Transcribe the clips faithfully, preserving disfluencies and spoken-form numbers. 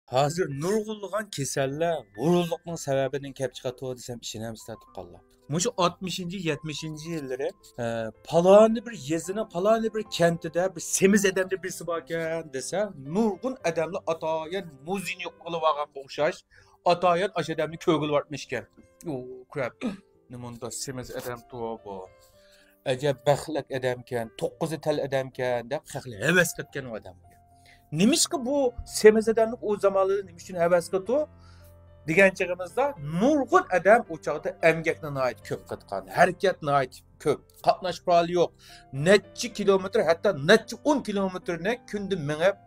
ھازىر نۇرغۇنلىغان كېسەللەر ھۇرۇنلۇقنىڭ سەۋەبىدىن كەپ چىقىدۇ دېسەم ئىشىنەمسىلەر، تۇغقانلار؟ مۇشۇ ئاتمىشىنچى، يەتمىشىنچى يىللىرى، ئە، پالانى بىر يېزىنىڭ پالانى بىر كەنتىدە بىر سېمىز ئادەمدىن بىرسى باركەن دېسە، نۇرغۇن ئادەملەر ئاتايىن مۇزىنى يوقىلىۋالغانغا ئوخشاش، ئاتايىن ئاشۇ ئادەمنى كۆرگىلى بارمىشكەن. ئۇ كۆرۈپ، نېمانداق سېمىز ئادەمتۇ بۇ؟ ئەجەب بەختلىك ئادەمكەن، توققۇزى تەل ئادەمكەن دەپ خەقلەر ھەۋەس قىلىدىكەن ئۇ ئادەمگە. نېمىشقا بۇ سېمىز ئادەملىك ئۇ زامانلىرى نېمە ئۈچۈن ھەۋەس قىلىدۇ دېگەن چېغىمىزدا، نۇرغۇن ئادەم ئۇ چاغدا ئەمگەكنى ناھايىتى كۆپ قىلىدىغان، ھەرىكەت ناھايىتى كۆپ، قاتناش قورالى يوق، نەچچە كىلومېتىر، ھەتتا نەچچە ئون كىلومېتىرنى كۈندە مېڭىپ،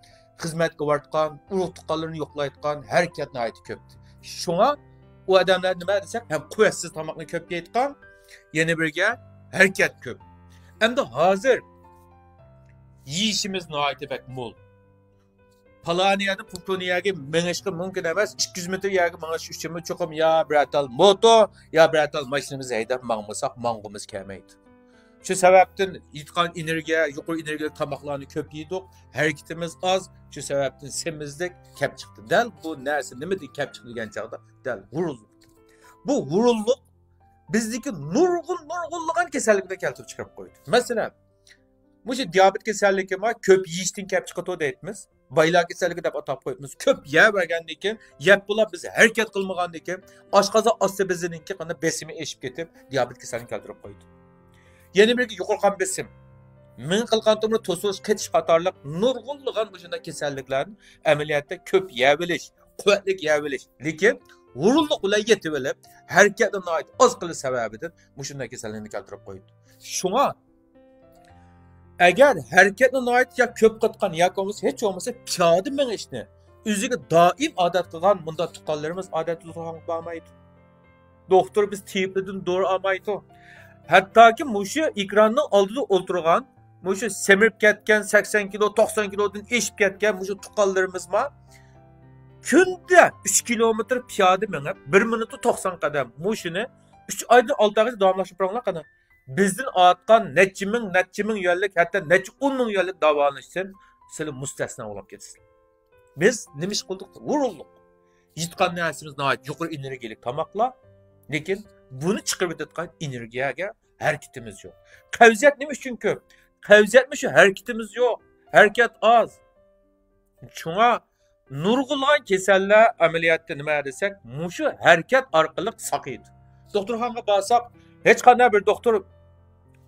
خىزمەتكە بارىدىغان، ئۇرۇق تۇغقانلىرىنى يوقلايدىغان، ھەرىكەت ناھايىتى كۆپتى. شۇڭا ئۇ ئادەملەر نېمە دېسەك، ھەم قۇۋۋەتسىز تاماقنى كۆپ يەيدىغان، يەنە بىرگە ھەرىكەت كۆپ. ئەمدى ھازىر يېيىشىمىز ناھايىتى بەك مول. پالانى يەردىن پۇلتونى يەرگە مېڭىشقا مۇمكىن ئەمەس. ئىككى يۈز مېتىر يەرگە مېڭىش ئۈچۈنمۇ چوقۇم يا بىرەر تال موتور، يا بىرەر تال ماشىنىمىزنى ھەيدەپ ماڭمىساق، ماڭغۇمىز كەلمەيدۇ. شۇ سەۋەبتىن يېتىدىغان ئېنېرگىيە، يۇقىرى ئېنېرگىيەلىك تاماقلارنى كۆپ يېدۇق، ھەرىكىتىمىز ئاز، شۇ سەۋەبتىن سېمىزلىك كەپ چىقتى. دەل بۇ نەرسە نېمىدىن كەپ چىقتى دېگەن چاغدا، دەل ھۇرۇنلۇق. بۇ ھۇرۇنلۇق بىزدىكى نۇرغۇن، نۇرغۇنلىغان كېسەللىكنى كەلتۈرۈپ چىقىرىپ قويدى. مەسىلەن، مۇشۇ دىيابېت كېسەللىكى بار، كۆپ يېيىشتىن كەپ چىقىدۇ دەيتمىز. بايلار كېسەللىكى دەپ ئاتاپ قويۇپمىز. كۆپ يەۋەرگەندىن كېيىن، يەپ بولاپ بىز ھەرىكەت قىلمىغاندىن كېيىن، ئاشقازان ئاستى بېزىنىڭكى قانداق بېسىمى ئېشىپ كېتىپ، دىيابېت كېسەللىكىنى كەلتۈرۈپ قويىدۇ. يەنە بىرى يۇقىرى قان بېسىم. مېڭە قىلىقان تومۇرى توسۇلۇش، قېتىش قاتارلىق نۇرغۇنلىغان مۇشۇنداق كېسەللىكلەرنى ئەمەلىيەتتە كۆپ يەۋېلىش، قۇۋۋەتلىك يەۋېلىش، لېكىن ھۇرۇنلۇق بىلەن يېتىۋېلىپ، ھەرىكەتنى ناھايىتى ئاز قىلىش سەۋەبىدىن مۇشۇنداق كېسەللىكنى كەلتۈرۈپ قويىدۇ. شۇڭا ئەگەر ھەرىكەتنى ناھايىتى يا كۆپ قىلىدىغان ياكى بولمىسا ھېچ بولمىسا پىيادە مېڭىشنى ئۆزىگە دائىم ئادەت قىلغان مۇنداق تۇغقانلىرىمىز ئادەتتە دوختۇرخانىغا بارمايدۇ. دوختۇر بىز تېۋىپلىدىن دورا ئالمايدۇ. ھەتتاكى مۇشۇ ئېكراننىڭ ئالدىدا ئولتۇرغان، مۇشۇ سېمىرىپ كەتكەن، سەكسەن كىلو، توقسان كىلودىن ئېشىپ كەتكەن مۇشۇ تۇغقانلىرىمىزمۇ كۈندە ئۈچ كىلومېتىر پىيادە مېڭىپ، بىر مىنۇتتا توقسان قەدەم. مۇشۇنى ئۈچ ئايدىن ئالتە ئايغىچە داۋاملاشتۇرۇپ بېرىڭلار قېنى. بىزدىن ئاۋاتقان نەچچە مىڭ، نەچچە مىڭ يۈەنلىك، ھەتتا نەچچە ئون مىڭ يۈەنلىك داۋالىنىشتىن سىلەر مۇستەسنا بولۇپ كېتىسىلەر. بىز نېمە ئىش قىلدۇق؟ ھۇرۇنلۇق. يېيىدىغان نەرسىمىز ناھايىتى يۇقىرى ئېنېرگىيەلىك تاماقلار، لېكىن بۇنى چىقىرىۋېتىدىغان ئېنېرگىيەگە ھەرىكىتىمىز يوق. قەۋزىيەت نېمە ئۈچۈن كۆپ؟ قەۋزىيەتمۇ شۇ، ھەرىكىتىمىز يوق، ھەرىكەت ئاز. شۇڭا نۇرغۇنلىغان كېسەللەر ئەمەلىيەتتە نېمە دېسەك، مۇشۇ ھەرىكەت ئارقىلىق ساقىيىدۇ. دوختۇرخانىغا بارساق، ھېچقانداق بىر دوختۇر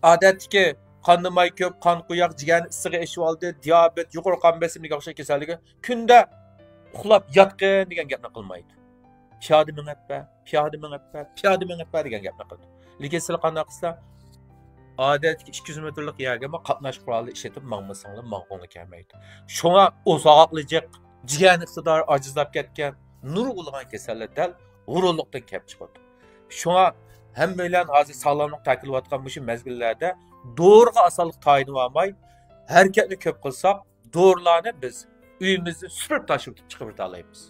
ئادەتتىكى قاندا ماي كۆپ، قان قويۇق، جىگەرنى ئىسسىقى ئېشىۋالدى، دىيابېت، يۇقىرى قان بېسىم دېگەن ئوخشاش كېسەللىكى كۈندە ئۇخلاپ ياتقىن دېگەن گەپنى قىلمايدۇ. پىيادە مېڭىپ بەر، پىيادە مېڭىپ بەر، پىيادە مېڭىپ بەر دېگەن گەپنى قىلىدۇ. لېكىن سىلەر قانداق قىلسا، ئادەتتىكى ئىككى يۈز مېتىرلىق يەرگىمۇ قاتناش قورالى ئىشلىتىپ ماڭمىساڭلار ماڭغۇڭلار كەلمەيدۇ. شۇڭا ئۇ ساغاقلىجىق، جىگەرنىڭ ئىقتىدارى ئاجىزلاپ كەتكەن، نۇرغۇنلىغان كېسەللەر دەل ھۇرۇنلۇقتىن كەپ چىقىدۇ. شۇڭا ھەممەيلەن ھازىر ساغلاملىق تەكىتلەۋاتقان مۇشۇ مەزگىللەردە دورىغا ئاسانلىق تايىنىۋالماي، ھەرىكەتنى كۆپ قىلساق، دورىلارنى بىز ئۆيىمىزدىن سۈپۈرۈپ تاشلىۋېتىپ چىقىرىۋېتەلەيمىز.